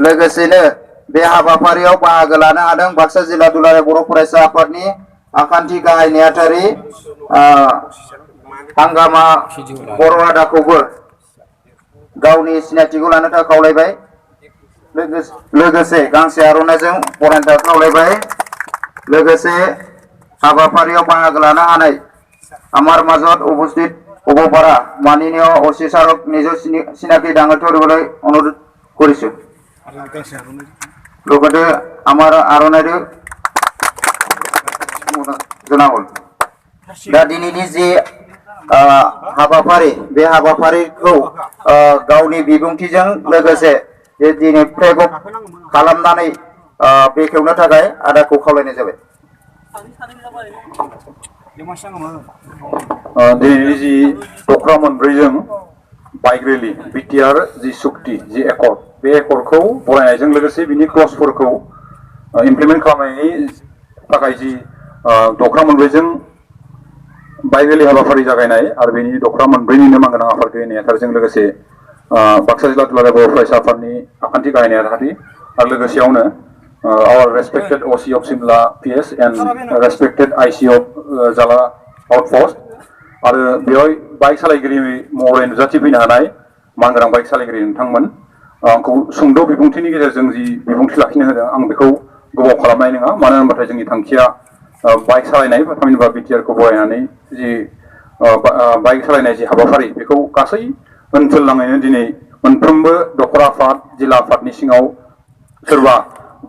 लोगोसेनो बे हाबाफारियाव बाहागो लानो हादों बाक्सा जिल्ला दुलाराय बर' फरायसा आफादनि आखान्थि गाहाय नेहाथारि हांगामा बर' रादाखौबो गावनि सिनायथिखौ लानो थाखाय खावलायबाय लोगोसे गांसे आर'नाइजों बरायनो थाखाय खावलायबाय लोगोसे हाबाफारियाव बाहागो लानो हानाय আমার মাজত উপস্থিত হ'ব পৰা মাননীয় অচি ছাৰক নিজৰ চিনাকি দাঙি ধৰিবলৈ অনুৰোধ কৰিছো লগতে আমাৰ আৰনাইৰে জনা হ'ল दा दिनैनि जे हाबाफारि बे हाबाफारिखौ गावनि बिबुंथिजों लोगोसे जे दिनै फ्लेग अफ खालामनानै बेखेवनो थाखाय आदाखौ खावलायनाय जाबाय दिनैनि जि दख्रा मोनब्रैजों बाइक रेलि बिटिआर जि सुक्ति जि एकर्ड बे एकर्डखौ बरायनायजों लोगोसे बिनि क्लजफोरखौ इमप्लिमेन्ट खालामनायनि थाखाय जि दख्रा मोनब्रैजों बाइक रेलि हाबाफारि जागायनाय आरो बेनि दख्रा मोनब्रैनिनो मानगोनां आफादगिरि नेहाथारिजों लोगोसे बाक्सा जिल्ला दुलाराय बर' फरायसा आफादनि आखान्थि गाहाय नेहाथारि आरो लोगोसेयावनो our respected OC of Simla PS and respected IC of Jala Outpost आरो बेवहाय बाइक सालायगिरि महरै नुजाथिफैनो हानाय मानगोनां बाइक सालायगिरि नोंथांमोन आंखौ सुंद' बिबुंथिनि गेजेरजों जि बिबुंथि लाखिनो होदों आं बेखौ गोबाव खालामनाय नङा मानो होनबाथाय जोंनि थांखिया बाइक सालायनाय थामहिनबा बिटिआरखौ बरायनानै जि बाइक सालायनाय जि हाबाफारि बेखौ गासै ओनसोल नाङैनो दिनै मोनफ्रोमबो दखरा आफाद जिल्ला आफादनि सिङाव सोरबा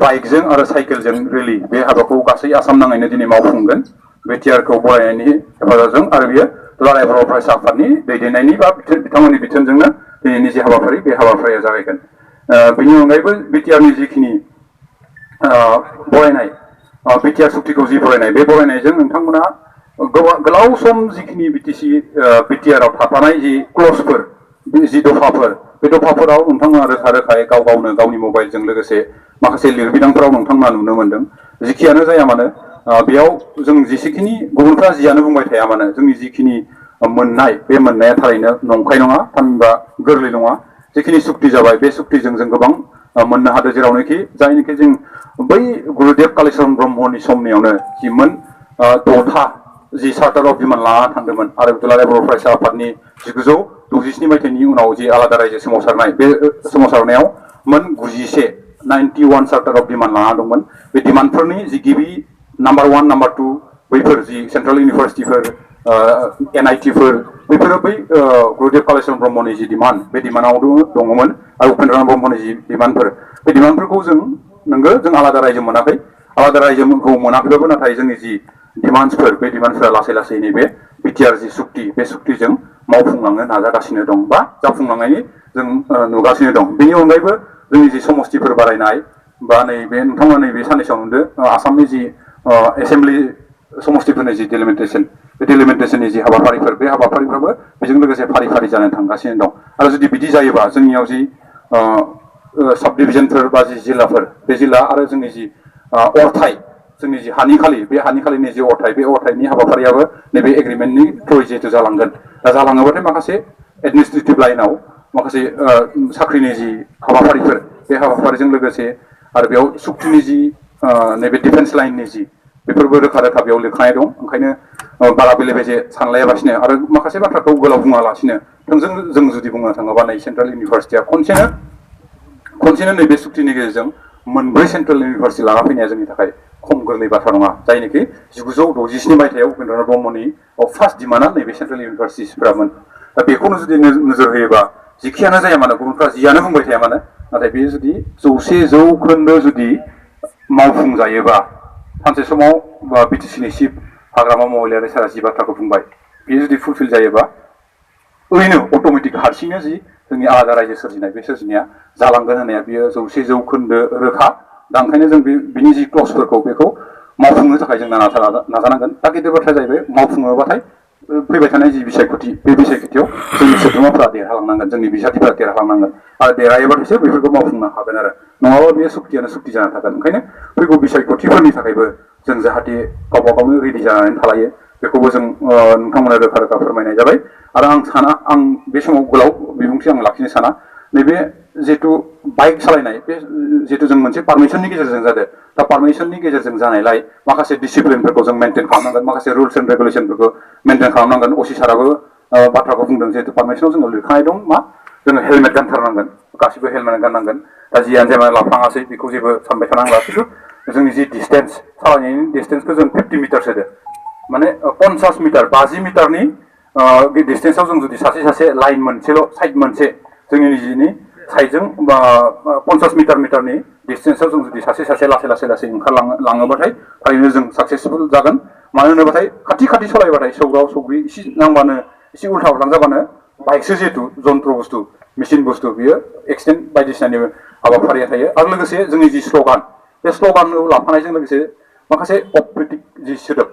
बाइकजों आरो साइकेलजों रेलि बे हाबाखौ गासै आसाम नाङैनो दिनै मावफुंगोन बिटिआरखौ बरायनायनि हेफाजाबजों आरो बेयो दुलाराय बर' फरायसा आफादनि दैदेननायनि बा बिथांमोननि बिथोनजोंनो दिनैनि जे हाबाफारि बे हाबाफारिया जागायगोन बेनि अनगायैबो बिटिआरनि जिखिनि बरायनाय बिटिआर सुक्तिखौ जि बरायनाय बे बरायनायजों नोंथांमोना गोलाव सम जिखिनि बिटिआराव थाफानाय जि क्लजफोर जि दफाफोर बे दफाफोराव नोंथांमोना रोखा रोखायै गाव गावनो गावनि मबाइलजों लोगोसे माखासे लिरबिदांफोराव नोंथांमोना नुनो मोनदों जिखियानो जाया मानो बेयाव जों जेसेखिनि गुबुनफ्रा जियानो बुंबाय थाया मानो जोंनि जिखिनि मोननाय बे मोननाया थारैनो नंखाय नङा थामहिनबा गोरलै नङा जिखिनि सुक्ति जाबाय बे सुक्तिजों जों गोबां मोननो हादों जेरावनोखि जायनोखि जों बै गुरुदेव कालिचरन ब्रह्मनि समनियावनो जिमोन दथा जि चार्टार अफ डिमान्ड लाना थांदोंमोन आरो दुलाराय बर' फरायसा आफादनि 1967 मायथाइनि उनाव जि आलादा रायजो सोमावसारनाय बे सोमावसारनायाव मोन 91 चार्टार अफ डिमान्ड लाना दंमोन बे डिमान्डफोरनि जि गिबि नाम्बार 1 नाम्बार 2 बैफोर जि सेन्ट्रेल इउनिभार्सिटिफोर NITफोर बैफोरो बै गुरुदेव कालिचरन ब्रह्मनि जि डिमान्ड बे डिमान्डआव दङमोन आरो उपेन्द्रनाथ ब्रह्मनि जि डिमान्डफोर बे डिमान्डफोरखौ जों नंगौ जों आलादा रायजो मोनाखै आलादा रायजोखौ मोनाखैबाबो नाथाय जोंनि जि डिमान्डसफोर बे डिमान्डफोरा लासै लासै नैबे बिटिआर जि सुक्ति बे सुक्तिजों मावफुंलांनो नाजागासिनो दं बा जाफुंलांनायनि जों नुगासिनो दं बेनि अनगायैबो जोंनि जि समस्तिफोर बारायनाय बा नैबे नोंथांमोना नैबे साननैसोआव नुदों आसामनि जि एसेम्बलि समस्तिफोरनि जि डिलिमिटेसन बे डिलिमिटेसननि जि हाबाफारिफोर बे हाबाफारिफ्राबो बेजों लोगोसे फारि फारि जानो थांगासिनो दं आरो जुदि बिदि जायोबा जोंनियाव जि सब डिभिजनफोर बा जि जिल्लाफोर बे जिल्ला आरो जोंनि जि अरथाइ जोंनि जि हानिखालि बे हानिखालिनि जि अरथाइ बे अरथाइनि हाबाफारियाबो नैबे एग्रिमेन्टनि थ्रुयै जिहेतु जालांगोन दा जालाङोबाथाय माखासे एडमिनिस्ट्रेटिभ लाइनाव माखासे साख्रिनि जि हाबाफारिफोर बे हाबाफारिजों लोगोसे आरो बेयाव सुक्तिनि जि नैबे डिफेन्स लाइननि जि बेफोरबो रोखा रोखा बेयाव लिरखानाय दं ओंखायनो बारा बेले बेजे सानलायालासिनो आरो माखासे बाथ्राखौ गोलाव बुङालासिनो थोंजों जों जुदि बुंनो थाङोबा नै सेन्ट्रेल इउनिभार्सिटिया खनसेनो नैबे सुक्तिनि गेजेरजों मोनब्रै सेन्ट्रेल इउनिभार्सिटि लाना फैनाया जोंनि थाखाय खम गोरलै बाथ्रा नङा जायनोखि 1967 मायथाइयाव उपेन्द्रनाथ ब्रह्मनि फार्स्ट डिमान्डआ नैबे सेन्ट्रेल इउनिभार्सिटिसफोरामोन दा बेखौनो जुदि नोजोर होयोबा जिखियानो जाया मानो गुबुनफ्रा जियानो बुंबाय थाया मानो नाथाय बे जुदि 100% जुदि मावफुंजायोबा सानसे समाव बिटिसिनि चिफ हाग्रामा महिलारि सारा जि बाथ्राखौ बुंबाय बेयो जुदि फुलफिल जायोबा ओरैनो अट'मेटिक हारसिंनो जि जोंनि आलादा रायजो सोरजिनाय बे सोरजिनाया जालांगोन होननाया बियो 100% रोखा दा ओंखायनो जों बिनि जि क्लजफोरखौ बेखौ मावफुंनो थाखाय जों नाजानांगोन दा गिदिर बाथ्राया जाहैबाय मावफुङोबाथाय फैबाय थानाय जि बिसायख'थि बे बिसायख'थियाव जोंनि सोद्रोमाफोरा देरहालांनांगोन जोंनि बिसाथिफोरा देरहालांनांगोन आरो देरहायोबाथायसो बेफोरखौ मावफुंनो हागोन आरो नङाबा बे सुक्तियानो सुक्ति जाना थागोन ओंखायनो फैगौ बिसायख'थिफोरनि थाखायबो जों जाहाथे गावबा गावनो रेडि जानानै थालायो बेखौबो जों नोंथांमोना रोखा रोखा फोरमायनाय जाबाय आरो आं साना आं बे समाव गोलाव बिबुंथि आं लाखिनो साना नैबे जिहेतु बाइक सालायनाय बे जिहेतु जों मोनसे पारमिशननि गेजेरजों जादों दा पारमिशननि गेजेरजों जानायलाय माखासे डिसिप्लिनफोरखौ जों मेनटेन खालामनांगोन माखासे रुल्स एन्ड रेगुलेसनफोरखौ मेनटेन खालामनांगोन असि साराबो बाथ्राखौ बुंदों जिहेतु पारमिशनाव जोङो लिरखानाय दं मा जोङो हेलमेट गानथारनांगोन गासिबो हेलमेट गाननांगोन दा जियानो जाया लाफ्लाङासै बेखौ जेबो सानबाय थानांला खिन्थु जोंनि जि डिसटेन्स सालायनायनि डिसटेन्सखौ जों 50 मिटार होदो माने 50 मिटार 50 मिटारनि डिसटेन्सआव जों जुदि सासे लाइन मोनसेल' साइड मोनसे जोंनि निजिनि साइडजों 50 मिटारनि डिसटेन्सआव जों जुदि सासे लासै ओंखारलाङोबाथाय थारैनो जों साक्सेसफुल जागोन मानो होनोबाथाय खाथि सालायबाथाय सौग्राव सौग्रि एसे नांबानो एसे उल्था उल्थां जाबानो बाइकसो जिहेतु जन्त्र बुस्थु मेसिन बुस्थु बियो एक्सिडेन्ट बायदिसिनानि हाबाफारिया थायो आरो लोगोसे जोंनि जि स्ल'गान बे स्ल'गानखौ लाफानायजों लोगोसे माखासे अप्रिटिक जि सोदोब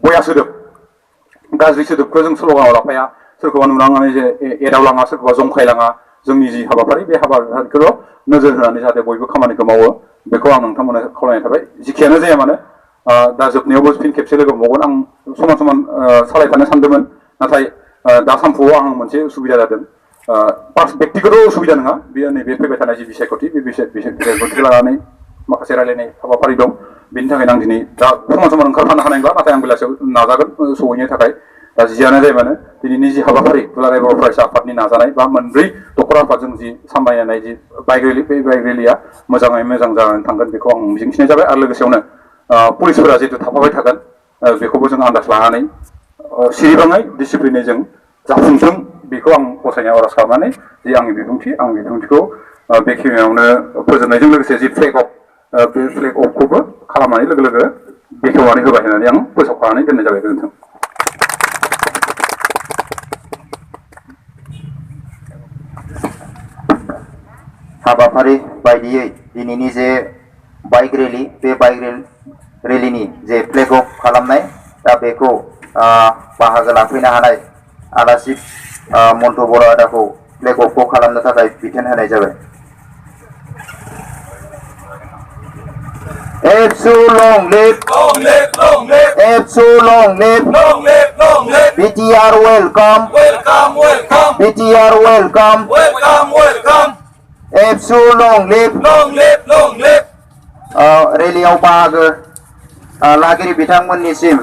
बया सोदोब गाज्रि सोदोबखौ जों स्ल'गानाव लाफाया सोरखौबा नुलांनानै जे एदावलाङा सोरखौबा जंखायलाङा जोंनि जि हाबाफारि बे हाबाफारिखौल' नोजोर होनानै जाहाथे बयबो खामानिखौ मावो बेखौ आं नोंथांमोननो खावलायनाय थाबाय जिखियानो जाया मानो दा जोबनायावबो फिन खेबसे लोगो मोनबावगोन आं समान सालायफानो सानदोंमोन नाथाय दा सानफुआव आं मोनसे उसुबिदा जादों बेक्तिगत उसुबिदा नङा बेयो नैबे फैबाय थानाय जि बिसायख'थि बे बिसायख'थिखौ लानानै माखासे रायलायनाय हाबाफारि दं बेनि थाखायनो आं दिनै दा समान ओंखारफानो हानाय नंला नाथाय आं बेलासियाव नाजागोन सहैनो थाखाय दा जियानो जाया मानो दिनैनि जि हाबाफारि दुलाराय बर' फरायसा आफादनि नाजानाय बा मोनब्रै दख'रा आफादजों जि सामलायनाय जि बाइक रेलि बे बाइक रेलिया मोजाङै मोजां जानानै थांगोन बेखौ आं मिजिंथिनाय जाबाय आरो लोगोसेयावनो पुलिसफोरा जिहेतु थाफाबाय थागोन बेखौबो जों आन्दाज लानानै सिरिबाङै डिसिप्लिनै जों जाफुंथों बेखौ आं गसायनायाव आर'ज खालामनानै जि आंनि बिबुंथिखौ बेखिनियावनो फोजोबनायजों लोगोसे जि फ्लेग अफ बे फ्लेग अफखौबो खालामनानै लोगो बेखेवनानै होबाय होननानै आं फोसावखानानै दोननाय जाबाय गोजोन्थों। हाबाफारि बायदियै दिनैनि जे बाइक रेलि बे बाइक रेलिनि जे फ्लेग अफ खालामनाय दा बेखौ बाहागो लाफैनो हानाय आलासि मन्टु बर' आदाखौ फ्लेग अफखौ खालामनो थाखाय बिथोन होनाय जाबाय। Epsu long live, Epsu long live, BTR welcome, BTR welcome, Epsu long live, रेलियाव बाहागो लागिरि बिथांमोननिसिम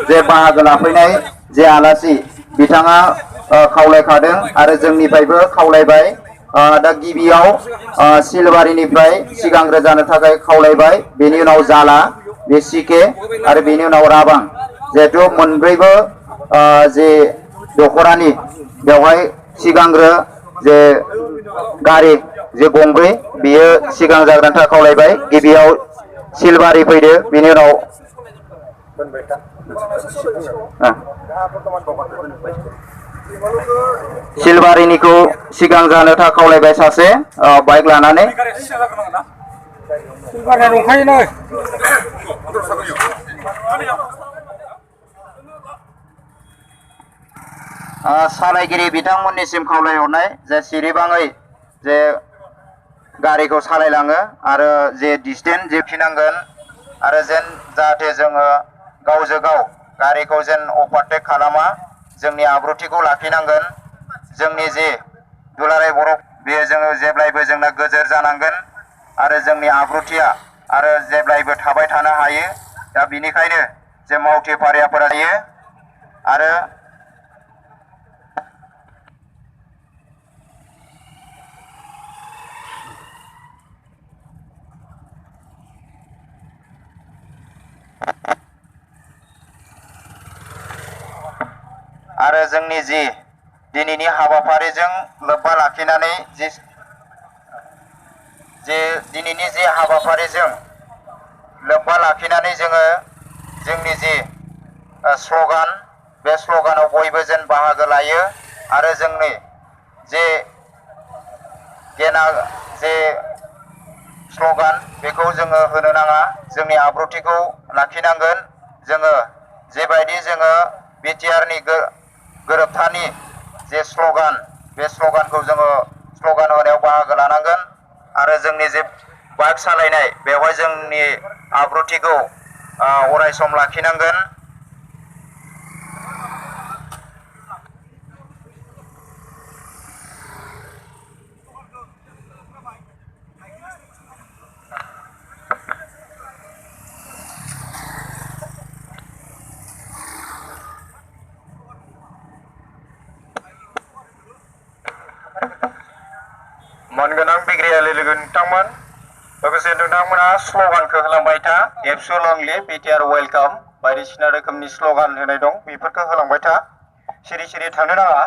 जे बाहागो लाफैनाय जे आलासि बिथाङा खावलायखादों आरो जोंनिफ्रायबो खावलायबाय दा गिबियाव सिलबारिनिफ्राय सिगांग्रो जानो थाखाय खावलायबाय बेनि उनाव जाला बे सिके आरो बेनि उनाव राबां जिहेतु मोनब्रैबो जे दख'रानि बेवहाय सिगांग्रो जे गारि जे गंब्रै बियो सिगां जाग्रोनो थाखाय खावलायबाय गिबियाव सिलबारि फैदो बेनि उनाव सिलबारिनिखौ सिगां जानो थाखाय खावलायबाय सासे बाइक लानानै सालायगिरि बिथांमोननिसिम खावलायहरनाय जे सिरिबाङै जे गारिखौ सालायलाङो आरो जे डिसटेन्स जेखिनांगोन आरो जेन जाहाथे जोङो गावजों गाव गारिखौ जेन अभारटेक खालामा जोंनि आब्रुथिखौ लाखिनांगोन जोंनि जे दुलाराय बर' बेयो जोङो जेब्लायबो जोंना गोजोर जानांगोन आरो जोंनि आब्रुथिया आरो जेब्लायबो थाबाय थानो हायो दा बिनिखायनो जे मावथि फारियाफोरा थायो आरो जोंनि जि दिनैनि हाबाफारिजों लोब्बा लाखिनानै दिनैनि जि हाबाफारिजों लोब्बा लाखिनानै जोङो जोंनि जि स्ल'गान बे स्ल'गानाव बयबो जेन बाहागो लायो आरो जोंनि जे स्ल'गान बेखौ जोङो होनो नाङा जोंनि आब्रुथिखौ लाखिनांगोन जोङो जेबायदि जोङो बिटिआरनि गोरोबथानि जे स्ल'गान बे स्ल'गानखौ जोङो स्ल'गान होनायाव बाहागो लानांगोन आरो जोंनि जे बाइक सालायनाय बेवहाय जोंनि आब्रुथिखौ अराय सम लाखिनांगोन। मानगोनां बिग्रायारि लोगो नोंथांमोन लोगोसे नोंथांमोना स्ल'गानखौ होलांबाय था एबसुलंलि बिटिआर वेलकाम बायदिसिना रोखोमनि स्ल'गान होनाय दं बेफोरखौ होलांबाय था सिरि सिरि थांनो नाङा